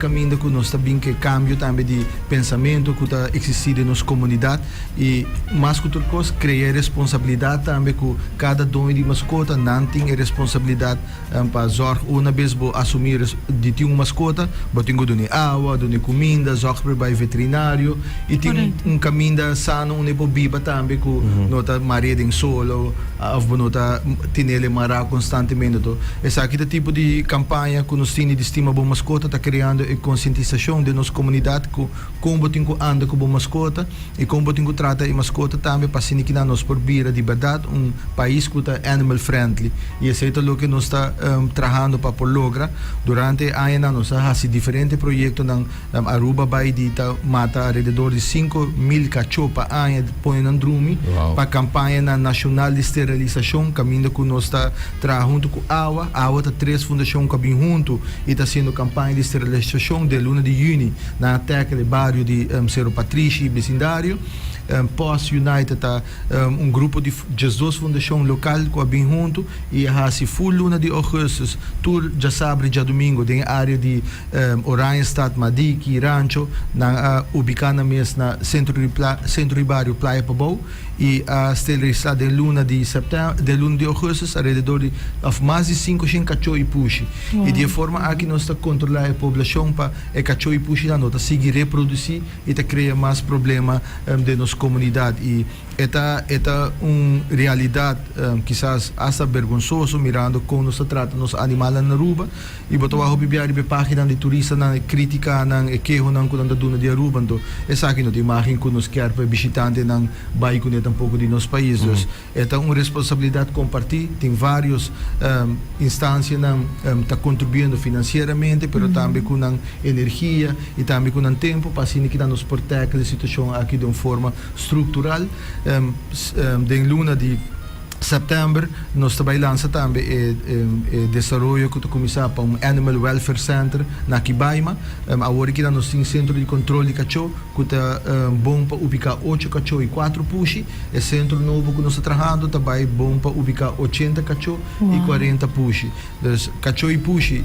Kaminda ku nos ta bin ku e kambio tambe di pensamentu ku ta eksistí den nos komunidat i mas ku tur kos krea e responsabilidat tambe ku kada doño di maskota nan tin e responsabilidat pa zòrg una bes bo asumí di tin un maskota bo tin ku dun'é awa, dun'é kuminda, zòrg pa e bai veterinario i tin un kaminda sano unda e por biba tambe ku no ta mar'é den solo òf bo no ta tinel e mará konstantemente. Esaki ta tipo di kampaña ku nos tini di Stima Bo Maskota ta kreando e konsientisashon den nos komunidat ku kon bo tin ku anda ku bo maskota i kon bo tin ku trata e maskota tambe pa asina kinan nos por bira di bèrdat un pais ku ta animal friendly i esei ta loke nos ta trahando pa por logra. Durante e añanan nos a hasi diferente proyektonan. Aruba bai di ta mata alrededor di 5000 kachó pa aña pone nan drumi pa kampañanan nashonal di sterilisashon kaminda ku nos ta traha huntu ku awa. Awa ta tres fundashon ku a bin huntu i ta hasiendo kampaña di sterilisashon den luna di yüni. Nan a tèkel e bario di Sero Patrishi i besindario. Paws United ta un grupo di diesdos fundashon lokal ku a bin huntu i a hasi ful luna di ougùstùs tur djasabra i djadumingu den e área di Oranjestad, Madiki, Rancho, nan a ubiká nan mes na sentro di sentro di bario Playa Pabou i a sterilisá den luna di sèptèm den luna di ougùstùs alrededor di òf mas di sinkoshen kachó i pushi. I di e forma aki nos ta kontrolá e poblashon pa e kachó i pushinan no ta sigui reprodusí i ta krea mas problema den nos komunidat. I e ta e ta un realidat kisas asta bergonsoso mirando kon nos ta trata nos animalnan na Aruba. I bo ta wak hopi bia riba e paginan di turistanan, e kritikanan, e kehonan ku nan ta duna di Aruba. Anto esaki no ta imagen ku nos kier pa e bishitantenan bai kuné tampoko di nos pais. Dus e ta un responsabilidat kompartí. Tin vários instansianan ta kontribuyendo finansieramente, pero tambe ku nan energia i tambe ku nan tempu pa asina kinan nos por tackle e situashon aki den un forma struktural. Den luna di. Sèptèmber nos ta bai lansa tambe e e desaroyo ku ta kuminsá pa un Animal Welfare Center na Kibaima. Awor aki nan nos tin sentro di kontrol di kachó ku ta bon pa ubiká ocho kachó i kuatro pushi. E sentro nobo ku nos ta trahando ta bai bon pa ubiká ochenta kachó i kuarenta pushi. Dus kachó i pushi,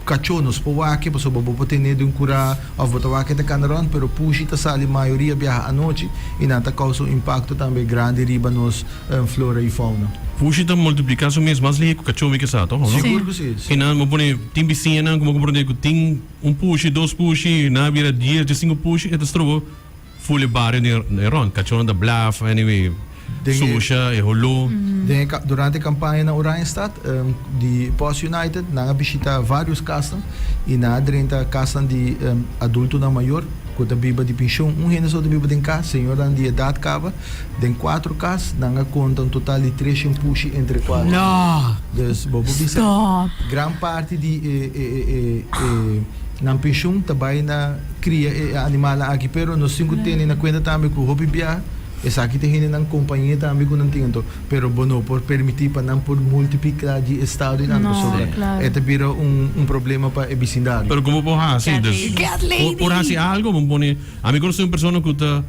kachó nos por wak pasobra bo por tene den un kurá òf bo ta wak e ta kana rònt, pero pushi ta sali mayoria biaha anochi i nan ta kousa un impakto tambe grandi riba nos flora i fauna. Pushi ta multipliká su mes mas lihé ku kachó mi ke sa tòg, no? Sigur ku si. I nan bo pone tin bisiñanan ku bo komprondé ku tin un pushi, dos pushi, nan a bira dies, diesinku pushi, e ta stroba. Ful e bario den e rond, cachornan ta blaf, anyway, susha, e holó. Den e durante e campaña na Oranjestad di Paws United nan a bishita varios casnan y nan a drenta casnan di adultonan mayor cu ta biba di pensioen. Un hende so ta biba den cas, señornan di edad caba. Den cuatro cas nan a conta un total di treshen pushi entre cuatro. No! Dus bo por bisa gran parti di e e e nan pensioen ta bay na. Kria e animalnan aki, pero nos tin ku tene na kuenta tambe ku hopi bia esaki ta hendenan kompañé tambe ku nan tin anto, pero bo no por permití pa nan por multipliká di estado i nan pasobra e ta bira un un problema pa e bisindario. Pero komo por hasi? Dus por hasi algo? Bo pone, ami konosé un persona ku ta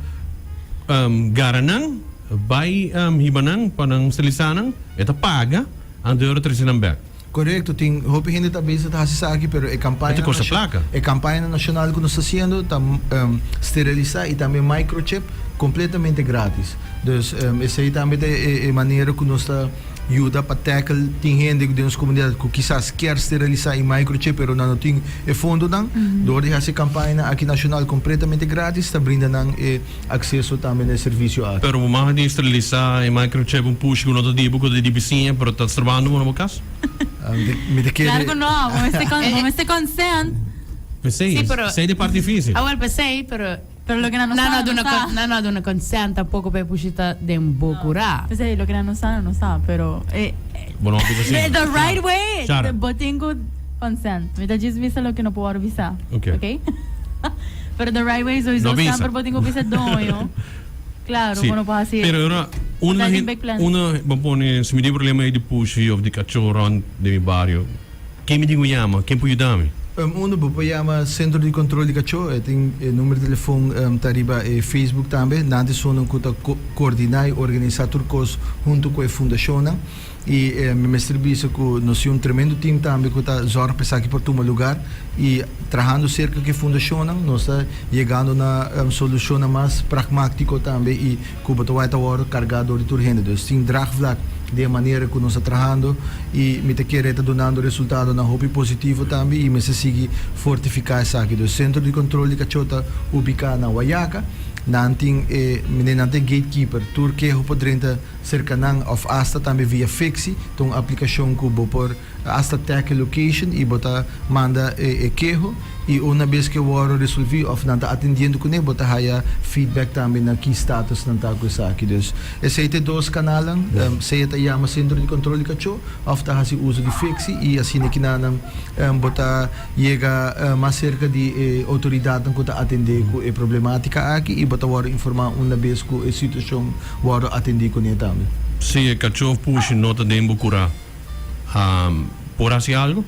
gara nan, bai hiba nan pa nan sterilisá nan, e ta paga, anto e ora trese nan bèk. Korekto, tin hopi hende ta bisa ta hasi esaki, pero e kampaña E ta kosta plaka. E kampaña nashonal ku nos ta hasiendo ta sterilisá i tambe microchip kompletamente gratis. Dus esei tambe ta e manera ku nos ta yuda pa tackle tin hende den nos komunidat ku kisas kier sterilisá i microchip pero nan no tin e fondonan. Dor di hasi e kampañanan aki nashonal kompletamente gratis ta brinda nan e Akseso tambe na e servisio aki. Pero bo mag di sterilisá e microchip un pushi ku no ta di bo ku ta di bisiña pero ta strobando bo na bo kas? Mi ta kere. Claro ku no, bo mester con bo mester consent. P'esei, Sí, pero esei ta e parti difícil. Awel p'esei, pero Pero loke nan no nan sa, no nan no duna sa. con nan no a duna consent tampoco pa e pushi ta den bo kurá. P'esei, loke nan no sa, nan no sa, pero e Bo no a bisa asina. The right way, Shara. bo tin ku consent. Mi ta djis bisa loke no por wòrdu bisá. Ok. Ok? Pero the right way sowieso No bisa. semper bo tin ku bisa doño. Claro, Sí. bo no por hasi. Pero ora una Bo ta hen- big plans. una bo pone si mi tin problema di pushi of di kachó rond den mi bario, ken mi tin ku yama? Ken por yuda mi? Uno bo por yama Centro di Control di Cachó, e tin e numero di telefon ta riba e Facebook tambe. Nan ta esunnan cu ta coordina y organisa tur cos hunto cu e fundacionnan. Y mi mester bisa cu nos tin un tremendo team tambe cu ta zorg pa esaki por tuma lugar y trahando cerca cu e fundacionnan nos ta yegando na solucionnan mas pragmactico tambe y cu bo ta wak ta wordo carga door di tur hende. Dus tin draagvlak den e manera cu nos ta trahando y mi ta kere ta dunando resultadonan hopi positivo tambe y mester sigui fortifica esaki. Dus Centro di Control di Cachó ta ubica na Wayaca. Nan tin e, nan ta e gatekeeper. Tur keho por drenta Serka nan of asta tambe via Fixi, ta un aplikashon ku bo por asta tag e location i bo ta manda e keho i una bes ku e wòrdu resolví of nan ta atendiendo kuné bo ta haya feedback tambe na ki status nan ta ku esaki. Dus esei ta e dos kanalnan, sea ta yama Sentro di Kontrol di Kachó of ta hasi uso di Fixi i asina kinanan bo ta yega mas serka di e outoridatnan ku ta atendé ku e problematika aki i bo ta wòrdu informá una bes ku e situashon Wòrdu atendí kuné tambe. Si e kachó pushi no ta den bo kurá, por hasi algu?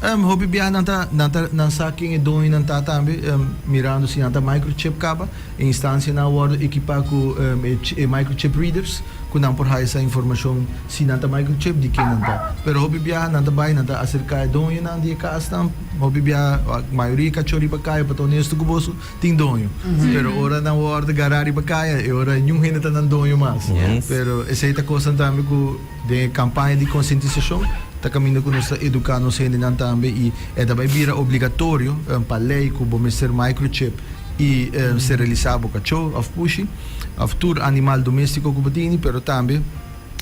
Hopi bia nan ta nan ta nan sa ken e doñonan ta tambe, mirando si nan ta microchip kaba. E instansianan a wòrdu ekipá ku e microchip readers ku nan por haya sa informashon si nan ta microchip di ken nan ta. Pero hopi bia nan ta bai nan ta aserká e doñonan di e kasnan. Hopi bia mayoria kachó riba kaya pa ta honesto ku boso. Tin doño. Pero ora nan wòrdu gará riba kaya, e ora niun hende ta nan doño mas. Pero esei ta kosnan tambe ku den e kampaña di konsientisashon ta kaminda ku nos ta eduká nos hendenan tambe i e ta bai bira obligatorio pa lei ku bo mester microchip i sterilisá bo kachó òf pushi òf tur animal doméstiko ku bo tini, pero tambe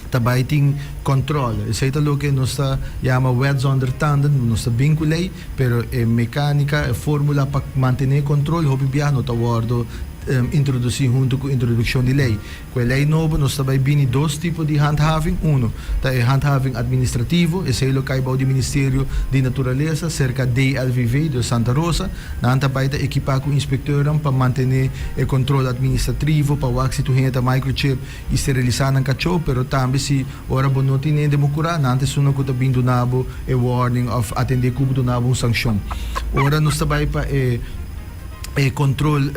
ta bai tin kòntròl. Esei ta loke nos ta yama wet zonder tanden. Nos ta bin ku lei, pero e mekanika, e formula pa mantené e kontrol hopi biaha no ta wòrdu introdusí huntu ku introdukshon di lei. Ku e lei nobo nos ta bai bini dos tipo di handhaving. Uno ta e handhaving administrativo, esei lo kai bou di Ministerio di Naturalesa serka DLVV, dus Santa Rosa. Nan ta bai ta ekipá ku inspekteurnan pa mantené e kontrol administrativo, pa wak si tur hende ta microchip i sterilisá nan kachó, pero tambe si ora bo no tin hende bo kurá, nan ta esunnan ku ta bin duna bo e warning òf atendé ku bo duna bo un sankshon. Ora nos ta bai pa e e kontrol,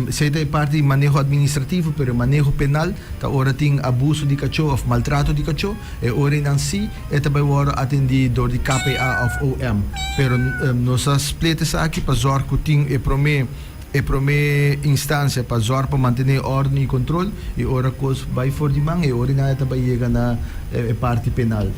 esei ta e parti di maneho administrativo, pero e maneho penal ta ora tin abuso di kachó òf maltrato di kachó, e ora einan sí e ta bai wòrdu atendí dor di KPA òf OM. Pero nos a split esaki pa zòrg ku tin e promé. E promé instansia pa zòrg pa mantené órden i kontrol i ora kos bai for di man e ora i nan ta bai yega na e parti penal.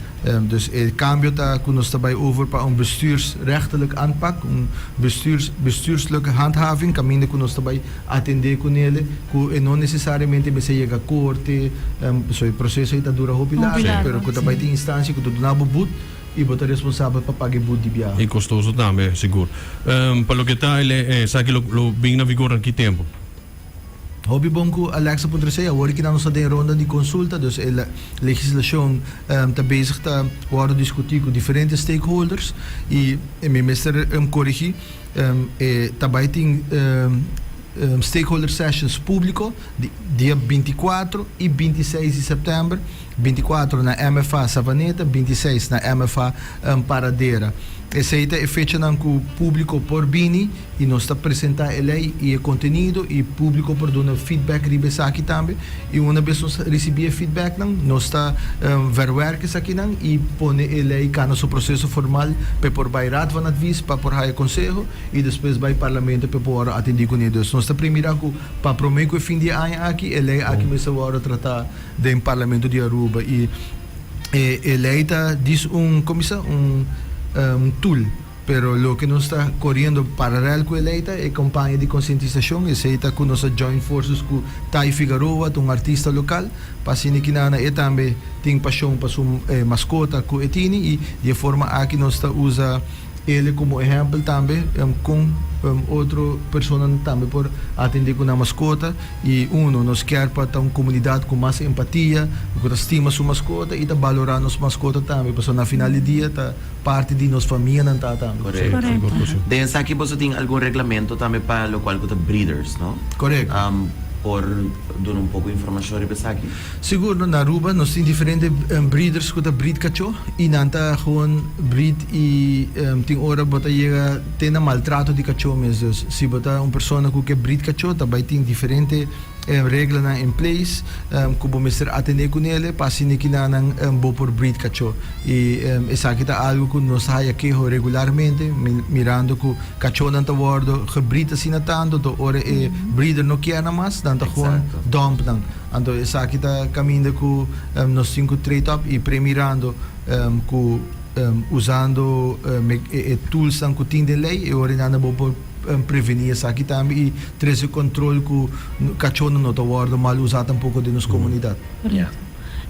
Dus e kambio ta ku nos ta bai over pa un bestuursrechtelijk aanpak, un bestuurs bestuurslijke handhaving kaminda ku nos ta bai atendé ku nele ku e no nesesariamente mester yega korte, pasobra e proseso ei ta dura hopi largu, pero ku ta bai tin instansia ku ta duna bo but. I bo ta responsabel pa paga e but di biaha. I kostoso tambe, sigur. Pa loke ta e lei esaki lo lo bin na vigor na ki tempu? Hopi bon ku Alexa puntra esei. Awor kinan nos ta den ronda di konsulta, dus e legislashon ta bezig ta wòrdu diskutí ku diferente stakeholders i mi mester korigí e ta bai tin stakeholder sessions públiko di dia 24 i 26 di sèptèmber. 24 na MFA Savaneta, 26 na MFA Paradera. Esei ta e fechanan ku públiko por bini i nos ta presentá e lei i e kontenido i públiko por duna feedback riba esaki tambe. I una bes nos risibí e feedbacknan nos ta verwerk esakinan i pone e lei kana su proseso formal pa e por bai Raad van Advies pa por haya konseho i despues bai Parlamento pa e por wòrdu atendí kuné. Dus nos ta primira ku pa promé ku e fin di e aña aki e lei aki mester wòrdu tratá. Den Parlamento di Aruba y e e ley ta dis un como bisa un un tool pero loke nos ta coriendo paralel cu e ley ta e campaña di concientisacion esey ta cu nos a join forces cu Tai Figaroa ta un artista local pa asina kinana e tambe tin pasion pa su mascota cu e tini y di e forma aki nos ta usa Ele komo ehèmpel tambe kon otro personanan tambe por atendé ku nan maskota. I uno, nos kier pa ta un komunidat ku mas empatia, ku ta stima su maskota i ta balorá nos maskota tambe, pasobra na final di dia ta parti di nos famianan ta tambe. Korekto. Den esaki boso tin algun reglamento tambe pa lokual ku ta breeders, no? Korekto. Por duna un poko informashon riba esaki? Sigur, no. Na Aruba nos tin diferente breeders ku ta breed kachó i nan ta gewoon breed i tin ora bo ta yega te na maltrato di kachó mes. Dus si bo ta un persona ku ke breed kachó ta bai tin diferente reglanan in place ku bo mester atendé kunele pa asina kinanan bo por breed kachó. I esaki ta algu ku nos ta haya keho regularmente mirando ku Kachónan ta wòrdu gebreed asina tantu, anto ora e breeder no kier nan mas, nan ta gewoon dump nan. Anto esaki ta kaminda ku nos tin ku trade up i premirando ku usando e toolsnan ku tin den lei, e ora nan bo por prevení esaki tambe i trese kontrol ku kachónan no ta wòrdu mal usá tampoko den nos komunidat.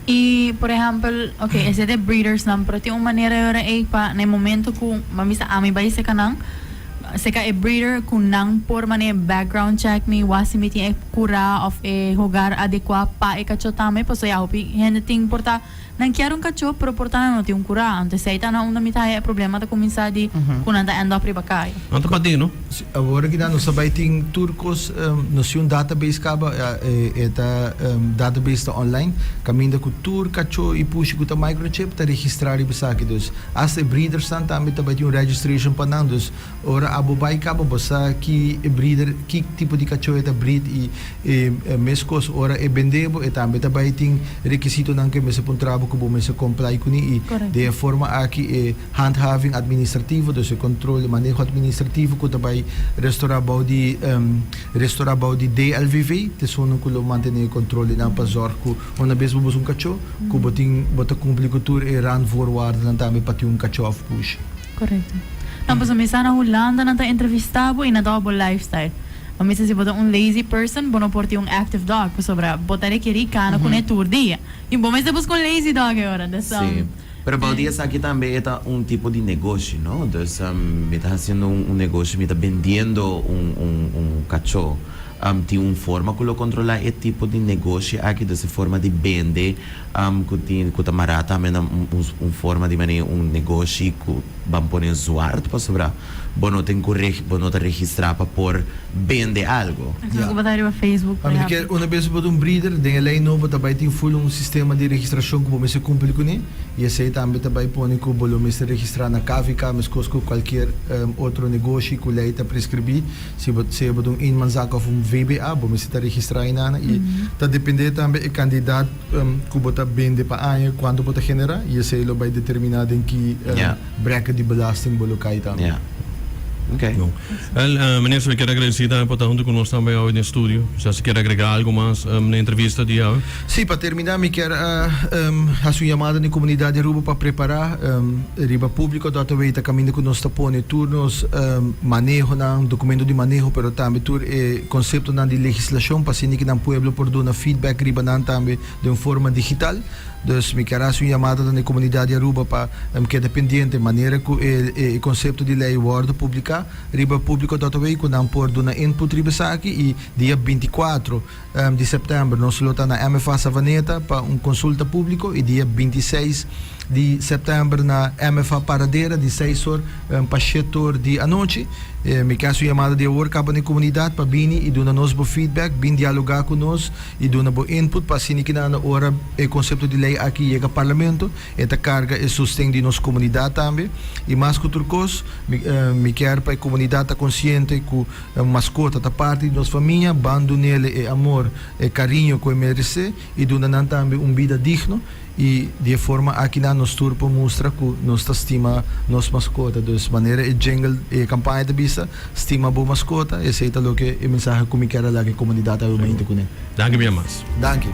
I por ehèmpel, ok, esei ta e breedersnan, pero tin un manera e ora ei pa na e momento ku bo bisa ami bai seka nan, seka e breeder ku nan por manera background check mi, wak si mi tin e kurá òf e hogar adekuá pa e kachó tambe, pasobra ya hopi hende tin por ta nan kier un kachó pero por ta nan no tin un kurá, anto esei ta na unda mi ta haya e problema ta kuminsá di ku nan ta end up riba kaya. Nan ta paden, no? Si, awor aki nan nos ta bai tin tur kos, nos tin un database kaba, e ta database ta online, kaminda ku tur kachó i pushi ku ta microchip ta registrá riba esaki. Dus asta e breedersnan tambe ta bai tin un registration pa nan. Dus ora abo bai kaba bo sa ki e breeder, ki tipo di kachó e ta breed i e meskos ora e bende bo e tambe ta bai tin rekisitonan ku e mester puntra bo ku bo mester comply kuné i den e forma aki e Handhaving administrativo, dus e control, e maneho administrativo cu ta bay restaura bou di restaura bou di DLVV, ta esunnan cu lo mantene e control di nan pa zorg cu una bes bo busca un cacho, cu bo tin bo ta cumpli cu tur e randvoorwaardennan tambe pa tin un cacho of push. Correcto. No, pasobra mi sa na Hulanda nan ta entrevista bo y nan ta wak bo lifestyle. Bo mester si bo ta un lazy person, bo no por tin un active dog, pasobra bo ta rekeri cana cune tur dia. Y bo mester busca un lazy dog e ora. Dus. Sí. Pero bou di esaki tambe e ta un tipo di negoshi, no? Dus mi ta hasiendo un negoshi, mi ta bendiendo un un un kachó. Tin un forma ku lo kontrolá e tipo di negoshi aki, dus e forma di bende ku tin ku ta mará tambe na un un forma di manera un negoshi ku ban pone zwart pasobra bo no tin ku bo no ta registrá pa por bende algo. Ku bo ta riba Facebook por ehempel. Mi ta kere una bes bo ta un breeder, den e lei nobo ta bai tin ful un sistema di registrashon ku bo mester kumpli kuné i esei tambe ta bai pone ku bo lo mester registrá na KVK meskos ku kualkier otro negoshi ku lei ta preskribí. Si bo sea bo ta un eenmanszaak òf un VBA bo mester ta registrá einana i ta dependé tambe e kandidat ku bo ta bende pa aña kuantu bo ta generá i esei lo bai determiná den ki bracket di belasting bo lo kai tambe. Ok. Bon. Wel, meneer, mi kier agradeci tambe pa ta hunto cu nos tambe awe den studio. Quizas si kier agrega algo mas na entrevista di awe. Si, pa termina mi kier a haci un yamada na e comunidad di Aruba pa prepara riba publico dot awe ta caminda cu nos ta pone tur nos manehonan, documento di maneho, pero tambe tur e conceptonan di legislacion pa asina ki nan pueblo por duna feedback riba nan tambe den un forma digital. Dus mi kier haci un yamada na e comunidad di Aruba pa keda pendiente manera cu e concepto di ley wordo publica riba publico dot awe cu nan por duna input riba esaki y dia 24 di september nos lo ta na MFA Savaneta pa un consulta publico y dia 26 di september na MFA Paradera di seis or pa shet or di anochi. Mi kier haci un yamada di awor caba na e comunidad pa bini y duna nos bo feedback, bin dialoga cu nos. i duna bo input pa asina ki nan ora e konsepto di lei aki yega Parlamento e ta karga e sosten di nos komunidat tambe. I mas ku tur kos mi mi kier pa e komunidat ta konsiente ku maskota ta parti di nos famia, ban dunele e amor, e kariño ku e meresé i duna nan tambe un bida digno. I di e forma aki nan nos tur por mustra ku nos ta stima nos maskota. Dus manera e jingle e kampaña ta bisa, Stima bo maskota, esei ta loke e mensahe ku mi kier a laga e komunidat awe mainta kuné. Danki bia mas. Danki.